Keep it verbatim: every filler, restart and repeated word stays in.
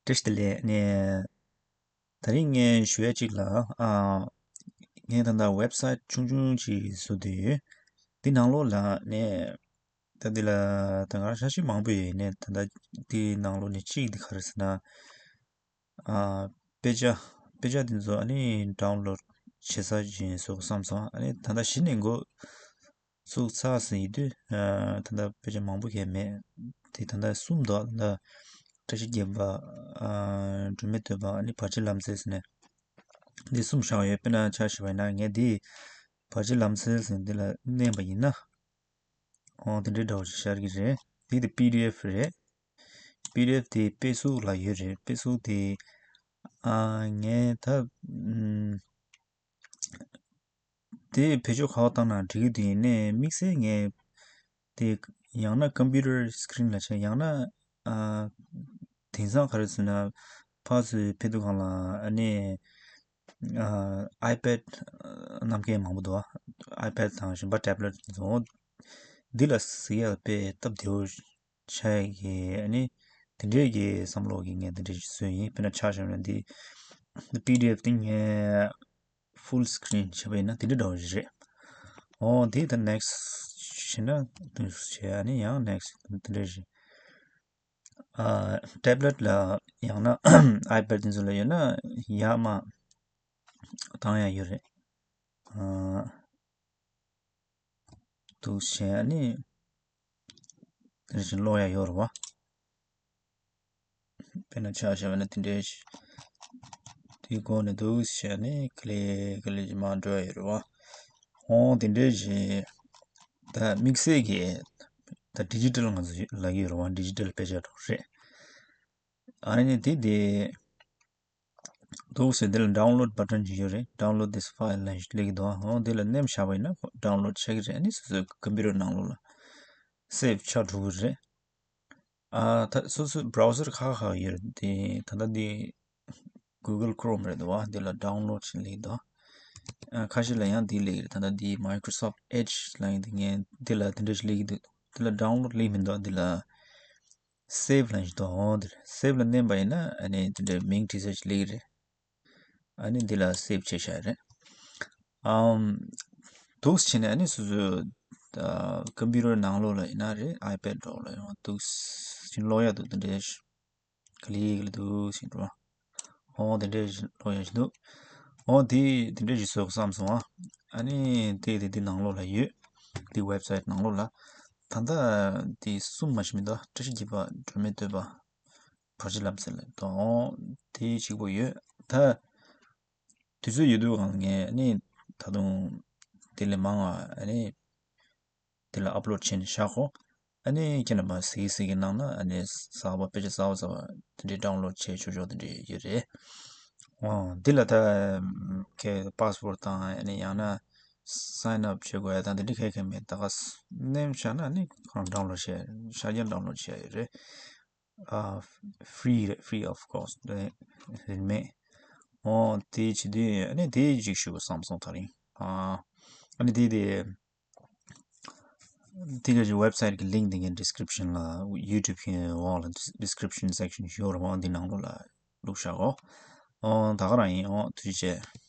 བཀྲ་ཤིས་བདེ་ལེགས། ཨ་ནི་ད་རིང་ངས་ཞུ་ཡ་གཅིག་ལ། ཨ། ངས་ད་ལྟ་ཝེབ་སའིཊ་ཆུང་ཆུང་ཅིག་བཟོ་བསྡད་ཡོད། འདི་ནང་ལོགས་ལ་ནས་ད་འདི་ལ་ད་ང་རང་འཆར་གཞི་མང་པོ་ཡོད་ནས། ད་ལྟ་འདི་ནང་ལོགས་ནས་གཅིག་འདི་ག་རེ་ཟེར་ན། ཨ། དཔེ་ཆ་དཔེ་ཆ་འདི་ཚོ་ཨ་ནི་ཌའུན་ལོཌ་བྱེད་ས་ཅིག་བཟོ་དགོས་བསམ་སོང་། ཨ་ནི་ད་ལྟ་གཞི་ནས་འགོ་ཚུགས་ཚར་ཟིན་ཡིན་དུས། ཨ། ད་ལྟ་དཔེ་ཆ་མང་པོ་གས་མེད། དེ་ད་ལྟ་གསུམ་འདུག་ད་ལྟ་བཀྲ་ཤིས་བརྒྱད་པ། ཨ། སྒྲོན་མེ་བསྟོད་པ། ཨ་ནི་བར་ཆད་ལམ་སེལ་ཟེར་ནས་འདི་གསུམ་བཞག་ཡོད། དཔེར་ན་ཆ་བཞག་པ་ཡིན་ན། ངས་འདི་བར་ཆད་ལམ་སེལ་ཟེར་འདི་ལ་མནན་པ་ཡིན་ན། ཨོ། དེ་འདྲའི་འདྲ་བོ་ཞིག་ཤར་གྱི་རེད། དེ་དེ་པི་ཌི་ཨེཕ་རེད། པི་ཌི་ཨེཕ་དེ་ཕེ་སི་བུག་ལ་ཡོད་རེད། ཕེ་སི་བུག་དེ། ཨ། ངས་ད། ཨམ། དེ་བེད་སྤྱོད་ག་པར་བཏང་ན་འགྲིག་གི་འདུག་ཡིན་ནའི་དམིགས་བསལ་ངས་དེ་ཡང་ན་ཀམ་པུ་ཊར་སི་ཀི་རིན་ལ་བྱས། ཡང་ན། ཨ། དེང་སང་ག་རེ་ཟེར་ན། ཕར་ཚུར་ཕེབས་དུས་སྒང་ལ་ཨ་ནི། ཨ། ཨའི་པེཌ་གནང་མཁན་མང་པོ་འདུག་ཨའི་པེཌ་དང་གཞན་པ་ཊེབ་ལེཊ་དེ་ཚོ། འདི་ལ་གཟིགས་ཡ་དཔེ་སྟབས་བདེ་བོ་ཆགས་ཀྱི། ཨ་ནི་དེ་འདྲས་ཀྱི་བསམ་བློ་གིས་ངས་དེ་འདྲས་ཞིག་བཟོས་ཡིན། དཔེར་ན་ཆ་བཞག་ན་འདི་པི་ཌི་ཨེཕ་དེ་ངས་ཕུལ་སི་ཀི་རིན་བྱས་པ་ཡིན་ན་དེ་འདྲས་འདྲ་བོ་ཞིག་རེད། ཨོ། དེ་ད་ནེག་སི་ཊི་བྱས་ན་དེ་བྱས། ཨ་ནི་ཡང་ནེག་སི་ཊི་དེ་འདྲས་ཞིག་ཨ། ཊེབ་ལེཊ་ལ་ཡང་ན་ཨའི་པེཌ་དེ་ཚོ་ལ་ཡོད་ན་ཡར་མར་བཏང་ཡ་ཡོད་རེད། ཨ། འདུག་བྱས་ནས་དེ་བཞིན་ཀློག་ཡ་ཡོད་རེད་བ། དཔེར་ན་ཆ་བཞག་པ་ན་དེ་འདྲའི་དེའི་སྒོ་ནས་འདུག་བྱས་ནས་ཀི་ལིག་ཀི་ལིག་མར་འགྲོ་ཡ་ཡོད་རེད་བ། འོ། དེ་འདྲའི་ཞིག་ད་དམིགས་བསལ་གྱི་ད་ཌི་ཇི་ཊལ་ང་ཚོ་ལབ་ཀྱི་ཡོད་རེད་བ། ཌི་ཇི་ཊལ་དཔེ་ཆ་འདྲ་བོ་རེད། ཨ་ནི་དེ་དེ་འདུག་ཟེར། འདི་ལ་ཌའུན་ལོཌ་བ་ཊན་ཅིག་ཡོད་རེད། Download this file ལབ་ཞིག་སླེབས་ཀྱི་འདུག་འོ། འདི་ལ་མནན་བཞག་པ་ཡིན་ན་ཌའུན་ལོཌ་ཆགས་ཀྱི་རེད། ཨ་ནི་སོ་སོའི་ཀམ་པུ་ཊར་ནང་ལོགས་ལ་སེབ་ཆགས་འགྲོ་གི་རེད། ཨ། ད་སོ་སོའི་བྷ་རའུ་སར་ཁག་ཁག་ཡོད་རེད་དེ། ད་ལྟ་འདི་Google Chrome རེད་འདུག་བ། འདི་ལ་ཌའུན་ལོཌ་ཅིག་སླེབས་འདུག་ཨ། ཁ་ཤས་ལ་ཡང་འདི་སླེབས་ཀྱི་རེད། ད་ལྟ་འདི་Microsoft Edge ལབ་ཡིན་དེ། ངས་འདི་ལ་དེ་འདྲ་ཞིག་སླེབས་ཀྱི་འདུག་འདི་ལ་ཌའུན་ལོཌ་སླེབས་མི་འདུག་འདི་ལ་སེབ་ལབ་ཞིག་འདུག་འོ། འདིར་སེབ་ལ་མནན་པ་ཡིན་ན་ཨ་ནི་དེ་འདྲའི་མིང་བྲིས་ས་ཞིག་སླེབས་ཀྱི་རེད། ཨ་ནི་འདི་ལ་སེབ་བྱས་བཞག་རེད། ཨམ། འདུག་སེ་བྱས་ནས་ཨ་ནི་སོ་སོའི་ཀམ་པུ་ཊར་ནང་ལོགས་ལ་ཡིན་ན་རེད། ཨའི་པེཌ་འདྲ་བོ་ལ་ཡང་འདུག་སེ་ཀློག་ཡ་འདུག་དེ་འདྲའི་ཀི་ལིག་ཀི་ལིག་འདུག་སེ་འགྲོ། འོ། དེ་འདྲའི་ཀློག་ཡ་ཞིག་འདུག་འོ། དེ་དེ་འདྲའི་ཞིག་བཟོ་དགོས་བསམ་སོང་ཨ། ཨ་ནི་དེ་དེ་དེ་ནང་ལོགས་ལ་ཡོད། དེ་ཝེབ་སའིཊ་ནང་ལོགས་ལ། ད་ལྟ་དེ་གསུམ་མ་གཏོགས་མི་འདུག་བཀྲ་ཤིས་བརྒྱད་པ། སྒྲོན་མེ་བསྟོད་པ། བར་ཆད་ལམ་སེལ་དང་དེ་གཅིག་པོ་ཡོད། ད་དུས་ཚོད་ཡོད་དུས་གང་ངས་ནི་ད་དུང་དེ་ལས་མང་བ་ནི་དེ་ལ་ཨབ་ལོཌ་བྱས་ནས་བཞག་གོ། ཨ་ནི་ཁྱེད་རྣམ་པ་གཟིགས་གཟིགས་ཀྱི་ནང་ན་ཨ་ནི་གསར་པ་དཔེ་ཆ་གསར་པ་གསར་པ་དེ་འདྲའི་ཌའུན་ལོཌ་བྱས་ཆོག་ཆོག་དེ་འདྲའི་ཡོད་རེད། འོ། འདི་ལ་ད་ཁྱེད་པ་སི་ཝརཌ་དང་ཨ་ནི་ཡང་ན་སའིན་ཨབ་བྱེད་དགོས་ཡ་དང་དེ་འདྲའི་ག་གེ་མེད། ད་ག་མནན་བཞག་ན་ནི་ཁོ་རང་ཌའུན་ལོཌ་བྱས། ཤར་རྒྱག་ཌའུན་ལོཌ་བྱས་ཡོད་རེད། ཨ། ཧྥི་རི་རེད། ཧྥི་རི་ཨོཕ་ཁོ་སི་རེད། རིན་མེད། འོ། དེ་བྱེད་དུས་ཨ་ནི་དེ་ཅིག་ཞུ་བསམ་སོང་ད་རིང་། ཨ། ཨ་ནི་དེ་དེ་དེ་ག་ཅིག་ཝེབ་སའིཊ་གི་ལིངྐ་དེ་ངས་ཌི་སི་ཀི་རིབ་ཤན་ལ། ཡུ་ཊུབ་གི་འོག་ལ་ཌི་སི་ཀི་རིབ་ཤན་སེག་ཤན་ཡོད་རེད་བ། འདི་ནང་ལོགས་ལ་བླུགས་བཞག་གོ། འོ། ད་ག་རང་ཡིན། འོ། ཐུགས་རྗེ་ཆེ།